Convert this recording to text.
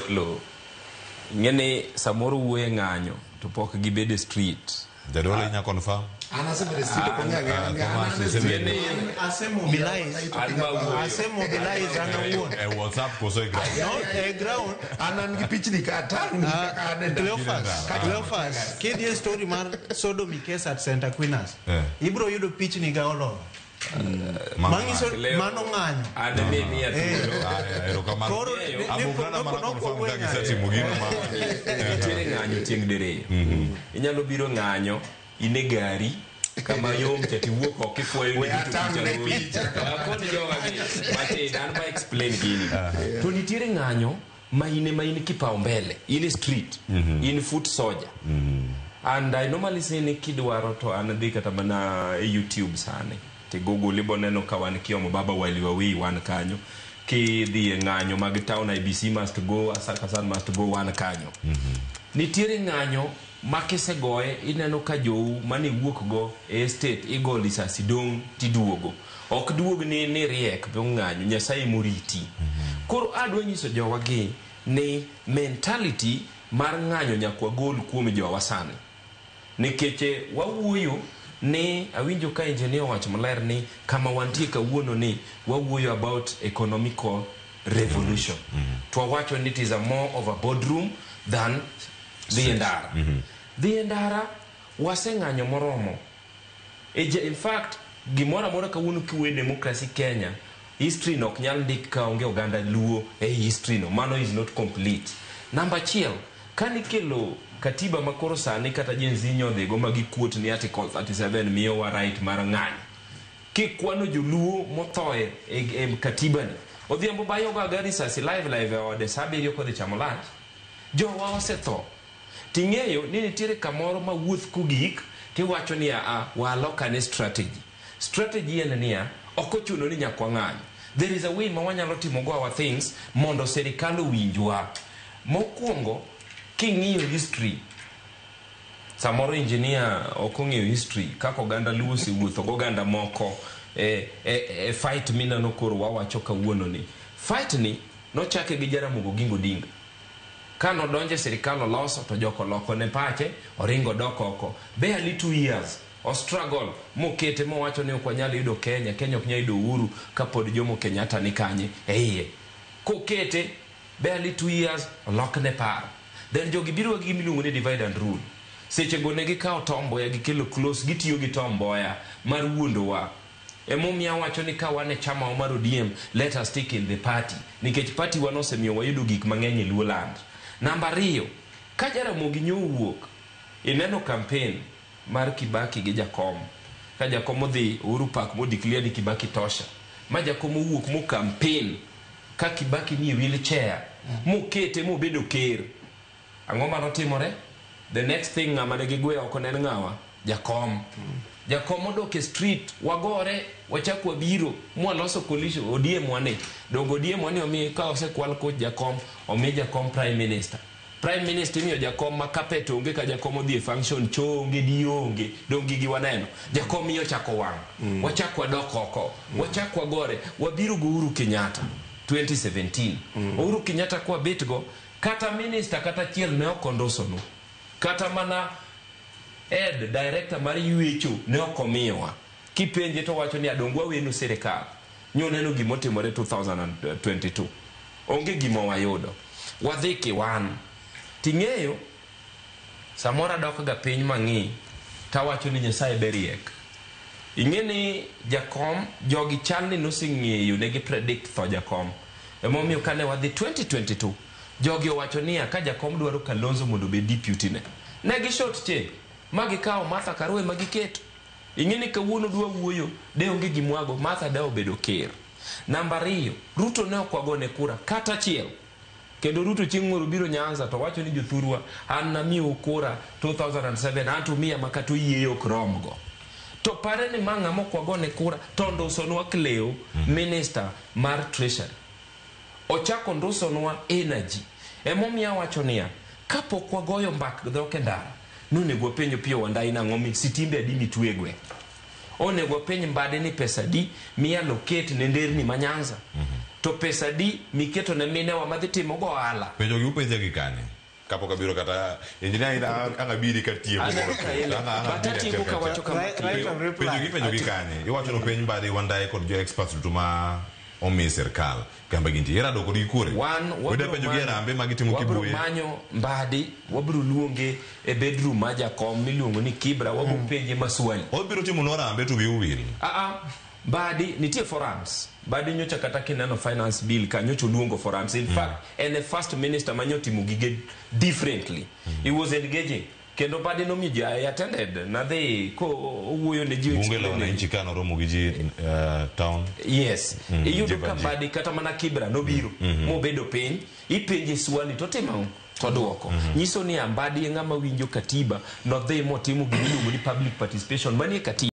Cleo, ing'e ni samoro wuoye ng'anyo to pok gibedo e street. Jadolo inya confirm? An asebedo e street ok ong'eyo ang'eya ni an an e street. Asemobilize. An ma wuoyo. Asemobilize an awuon. E WhatsApp koso e ground? No, e ground. An an gi pichni ka tang' kaka an e ndara. Cleophas, Cleophas, kidhi e story mar sodomy case at St. Aquinas, Eh. ibro yudo pichni ga all over. Manyiso Cleo, mano ng'anyo. An mimiya thuolo. Aya, erokamano. Koro ne- ne- Abugana mana nok- confirm ka nok- gisetimo gino ma Nitiere ng'anyo tieng' diriyo. Inyalo biro ng'anyo in e gari kama yom cha tiwuok oko ifwayo ni We duto atang' picha ne goyi. picha. Ah, kod joga gi matin an ma explain gini. To nitiere ng'anyo ma in ema in kipaumbele, in e street, in foot soldier. And I normally say ni kidwaro to an dhi kata mana e YouTube sani. Ti Google ibo neno ka wan kiomo baba wali wawi wan kanyo. Kidhi e ng'anyo mag town IBC must go, Asaka San must go wan kanyo. Nitiere ng'anyo ma kisegoye ineno ka jou mane iwuok go e estate igo lisasi dong' tiduogo. Ok duog ni ni riek be ng'anyo Nyasaye moriti. Koro adwa nyiso jowa gi ni mentality mar ng'anyo nyaka wagol kuom jowa sani. Nikech wawuoyo ni awinjo ka engineer owacho maler ni kama wantie kawuono ni wawuoyo about economical revolution. To wawacho ni it is a more of a boardroom than dhi e ndara. Dhi e ndara waseng'anyo moromo. In fact, gimoro amora kawuono kiwuoyo democracy Kenya, history no ok nyal ndik ka onge oganda Luo e history no. Mano is not complete. Namba achiel, kanikelo katiba ma koro sani kata Gen Z nyodhigo ma gikuot ni Article 37 miyowa right mar ng'anyo. Kikwano joluo mothoe e katiba ni, Odhiambo Bayo go aga risasi live live e ode sa 7 kodhi chamo lunch. Jowa osetho. Ting'eyo ni nitiere kamoro ma wuoth kogik tiwacho ni aa walokane strategy. Strategy en niya, ok ochuno ni nyaka wang'any. There is a way ma wanyalo timo go our things mondo sirikal owinjwa. Mokwongo, king'iyo history, samoro engineer ok ong'eyo history kaka oganda Luo osewuotho gi oganda moko e fight mineno koro wawacho kawuono ni. Fight ni nochake gi Jaramogi Oginga Odinga. Ka nodonjo e sirikal oloso to jok oloko ne pache, oringo odok oko. Barely 2 years, o struggle mokete mowacho ni ok wanyal yudo Kenya, Kenya ok nyal yudo uhuru kapod Jomo Kenyatta ni kanye e iye. Kokete, barely 2 years, olokne paro. Then jogi biro gi gima iluongo ni divide and rule. Seche go ne gikawo Tom Mboya gikelo close, gitiyo gi Tom Mboya mar wuondowa. Emomiyo awacho ni ka wan e chama wa mar ODM, let us stick in the party. Nikech party wa nosemiyo wayudo gik mang'eny e Luo land. Namba ariyo, ka Jaramogi nyo owuok, ineno campaign mar Kibaki gi Jakom. Ka Jakom odhi Uhuru Park mo declare ni Kibaki tosha. Ma Jakom owuok mo campaign ka Kibaki nie wheelchair, mokete mobedo ker. Ang'o manotimore? The next thing ng'ama ne gigweyo oko ne en ng'awa? Jakom. Jakom odok e street, wagore, wachak wabiro, mwaloso coalition, ODM wane. Donge ODM wane omi, ka osekwal koch Jakom, omi Jakom Prime Minister. Prime Minister imiyo Jakom ma carpet onge ka Jakom odhi e function, choo onge, diyo onge. Donge gigi waneno. Jakom miyo ochako wang'. Wachak wadok oko. Wachak wagore. Wabiro go Uhuru Kenyatta 2017. Uhuru Kenyatta kwabet go, kata minister kata achiel ne ok ondosonu. Kata mana head director mar yuecho ne ok omiyowa. Kipenje to wacho ni adong wawenu sirikal. Nyo neno gimotimore 2022. Onge gima wayudo. Wadhi kiwan. Ting'eyo, samoro adok ga piny mang'i, tawacho ni Nyasaye be riek. Ing'e ni Jakom, jogi chal ni noseng'eyo ne gi predict tho Jakom. Emomiyo kane wadhi 2022, jogi owacho niya ka Jakom dwaro Kalonzo mondo obed deputy ne. Ne gi short change, ma gikawo Martha Karua ma giketo. Ing'e ni kawuono dwa wuoyo, de onge gimwago, Martha de obedo ker. Namba ariyo, Ruto ne ok wagone kura kata achiel. Kendo Ruto chieng' moro biro Nyanza to wacho ni jothurwa, an namiyou kura 2007, an to umiya ma kata oyieyo ok romgo. To pare ni ma ng'ama ok wagone kura to ondusonwa Cleo, minister mar treasury. Ochako ondusonwa energy. Emomiyo awacho niya, kapok wagoyo mbak dhok e ndara, nonego wapenj Opiyo Wandayi nang'o mi sitimbe adi mitwe e gweng'. Onego wapenj Mbadi ni pesa adi mi allocate ne nderni ma Nyanza. To pesa di miketo ne minewa madhi timo go ohala? Penjo gi upenja gi kanye? Kapok abiro kata engineer ina ang' abiri ka tieko. Aneno ka ele. But atieko kawacho kama Right of reply. Penjo gi penjo gi kanye? Iwacho no penj Mbadi Wandayi kod jo experts duto ma omi sirkal kamba gintie. Irado kodgi kure? Wan Weda penjo gi e rambe ma gitimo wabiro Kibuye. manyo Mbadi, wabiro luonge e bedroom ma jakom miluongo ni Kibra, wabiro penje maswali. Obiro timo rambe to wiu wil. Mbadi nitie forums. Mbadi nyocha kata kineno finance bill ka nyocha oluongo forums. In fact, en the first minister manyotimo gige differently. He was engaging. Kendo Mbadi nomiyo ji, I attended, nadhi ko owuoyo ne ji. Bunge la explain ne ji. wananchi ka noromo gi ji town. Yes. Iyudo ji ka pa ji. Mbadi kata mana Kibra nobiro mobedo piny, ipenje swali to timo ang'o? To duoko. Nyiso ni Mbadi e ng'ama winjo katiba, nodhi motimo gimiluongo ni public participation manie katiba.